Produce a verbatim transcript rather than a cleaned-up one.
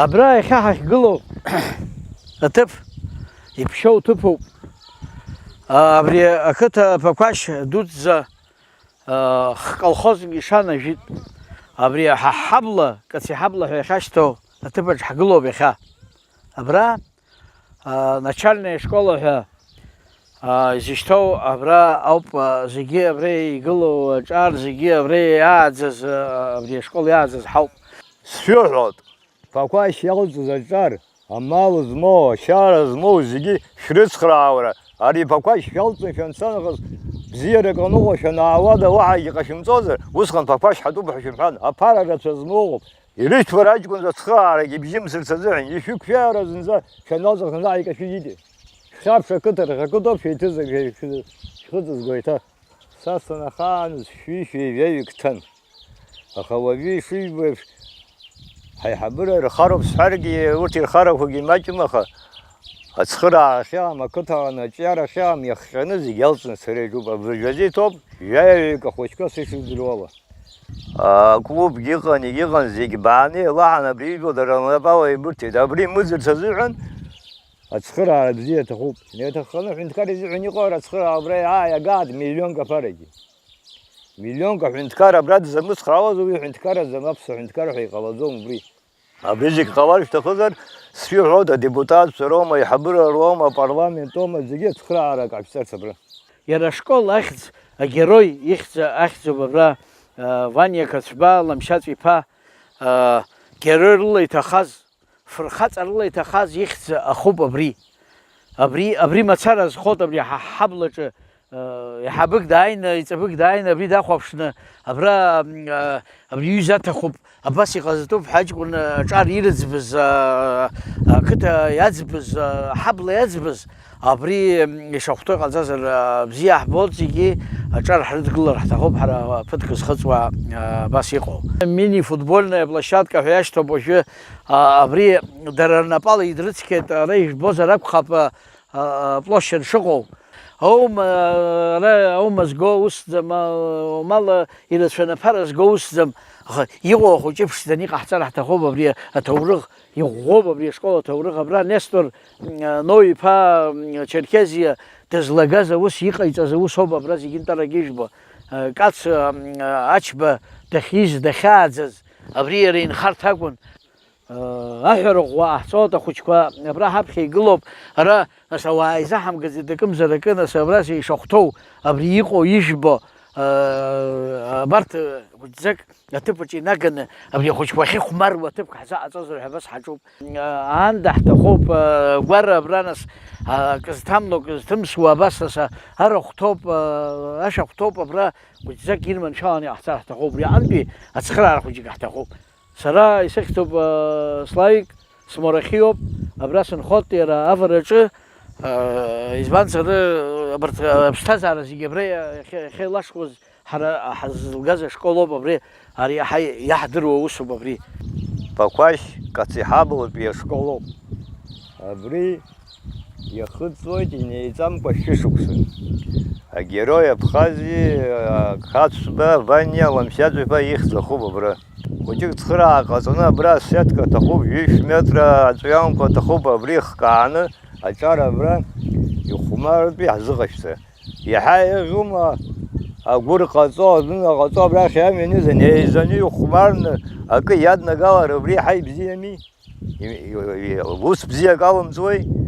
Абра иахьа ҳахьгылоу аҭыԥ иԥшьоу ҭыԥуп. Абри ақыҭа Ԥақәашь дуӡӡа хколхозк ишанажәит. Абри ҳа ҳҳабла, Каци ҳабла ҳәа иахьашьҭоу аҭыԥаҿ ҳгылоуп иахьа. Абра, а, начальная школа ҳәа, а, изышьҭоу абра ауп, а, зегьы абра игылоу аҿар, зегьы абра иааӡаз, а, абри ашкол иааӡаз ҳауп. Сшәыҳәоит, Ԥақәашь иалҵыз аҿар, амал змоу, ашьара змоу зегьы шәрыцхраауара, ари Ԥақәашь шәалҵны шәанцанахыс, бзиарак аныҟоу шәанаауада, уаҳагьы ҟашәымҵозар, усҟан Ԥақәашь ҳатәуп ҳәа шәымҳәан, аԥара рацәа змоу ыҟоуп. Ирышьҭуа раҷкәынцәа ацхыраарагьы бжьымсырц азыҳәан, ишәықәшәараз зынӡа шәаналҵыр наҟ икашәит. Шәаԥхьа ақыҭа рхакыдоуп шәеиҭызгаз, шәхыҵызго еиҭа. Са санахааныз шәи шәи жәаҩык ҭан. Аха уажәы ишыжәбо еиԥш, ҳаиҳабыра ирхароуп сҳәаргьы, урҭ ирхарақәагьы маҷым, аха ацхыраара ахьыҟам, ақыҭа аҟны аҿиара ахьыҟам иахҟьаны зегь алҵны сара ижуп. Абыржәазы иҭоуп жәаҩаҩык ахәыҷқәа сышыдыруала. Аклубгьы ыҟан, егьыҟан, зегь бааны еилаҳан, абри ижәлар дара рнапала еибырҭеит. Абри мыӡырц азыҳәан ацхыраара бзиа аҭахуп. Иаҭахханы аҳәынҭқар изыҳәан иҟоу ацхыраара абра иааиагаат миллионк аԥарагьы. Миллионк аҳәынҭқар абра дзамыцхраауазу, уи ҳәынҭқарраӡам, аԥсуа ҳәынҭқар ҳәа иҟалаӡом убри. Абри зегь ҟалар шәҭахызар, сшәыҳәоит, адепутатцәа роума, аиҳабыра роума, апарламент роума, зегьы ацхыраара акаԥсарц абра. Иара ашкол ахьӡ, агерой ихьӡ ахьӡуп абра, а, Ваниа Қацәба Ламшьаҵә иԥа, а, герой рыла иҭахаз, фырхаҵа рыла иҭахаз ихьӡ ахуп абри. Абри, абри мацара азхоит, абри ҳа ҳҳаблаҿы, э, еиҳабык дааины, иҵабык дааины, абри дахәаԥшны, абра, м, э, абри иҩыза аҭахуп, абас иҟазҵоуп ҳәа аҷкәын, э, аҿар ирыӡбыз, э, ақыҭа иаӡбыз, э, ҳабла иаӡбыз, абри, м, ишахәҭоу иҟаҵазар, э, бзиа ҳбоит зегьы, аҿар ҳрыдгылар ҳҭахуп ҳара ԥыҭк зхыҵуа, э, абас иҟоу. Мини-футбольная площадка ҳәа иашьҭоуп уажәы, э, абри дара рнапала идрыцқьеит, ара ижәбозар акәхап, э, а, а, площадь шыҟоу. Аума, ара аума зго усӡам, а, умала ирацәаны аԥара зго усӡам. Аха иҟоу ахәыҷы ԥшӡаны иҟаҳҵар ҳҭахуп абри аҭоурых, иӷәӷәоуп абри ашкол аҭоурых. Абра Нестор, м, а, Ноу-иԥа, м, Черкезиа дызлагаз аус, иҟаиҵаз аус ауп абра зегьынтәарак ижәбо. А, Кац, а, м, а, Ачба дахьиз, дахьааӡаз, абри иара инхарҭа акәын. Аҳәара ӷәӷәа ҟаҳҵоит, ахәыҷқәа абра ҳаԥхьа игылоуп, ара, нас, ауаа изаҳамгаӡеит акымзар акы, нас, абра ишахәҭоу, абри иҟоу, ижәбо, абарҭ хәыҷӡак аҭыԥаҿ инаганы, абри ахәыҷқәа ахьыхәмаруа аҭыԥк ҳзаҟаҵозар ҳәа абас ҳаҿуп. Аанда ҳҭахуп, гәара абра, нас, акы зҭамло, акы зҭымсуа, абас, нас, арахә ҭоуп, ашәахә ҭоуп, абра хәыҷӡак ирманшәаланы иҟаҳҵар ҳҭахуп, абри аҟынтәи ацхыраара хәыҷык ҳҭахуп. Сара исыхьӡуп, э, Славик, сморахиоуп, абра сынхоит иара авараҿы, э, избанзар, э, абарҭ, э, аԥсҭазаара зегьы абра иа-, иахьа-, иахьеилашуаз ҳара ҳазлгаз ашколоуп абри, ари иаҳа иаҳдыруа усуп абри. Ԥақәашь Кациҳаблатәи ашколоуп. Абри иахыҵуеит инеиҵамкәа шәышықәса. Агерой Абхазиа, Қацәба Ваниа Ламшьаҵә-иԥа ихьӡ ахуп абра. Хәыҷык цхыраара ҟаҵаны абра асетка аҭахуп, ҩышә метра аҵәҩанқәа аҭахуп, абри ихкааны аҿар абра ихәмартәи ҳзыҟашәҵа. Иаҳа еиӷьума агәыр ҟаҵо, адәына ҟаҵо абрахь иамҩаныза неизаны ихәмарны акы иаднагалар абри иаҳа ибзиами? И-, и-, и-, ус бзиак алымҵуеи?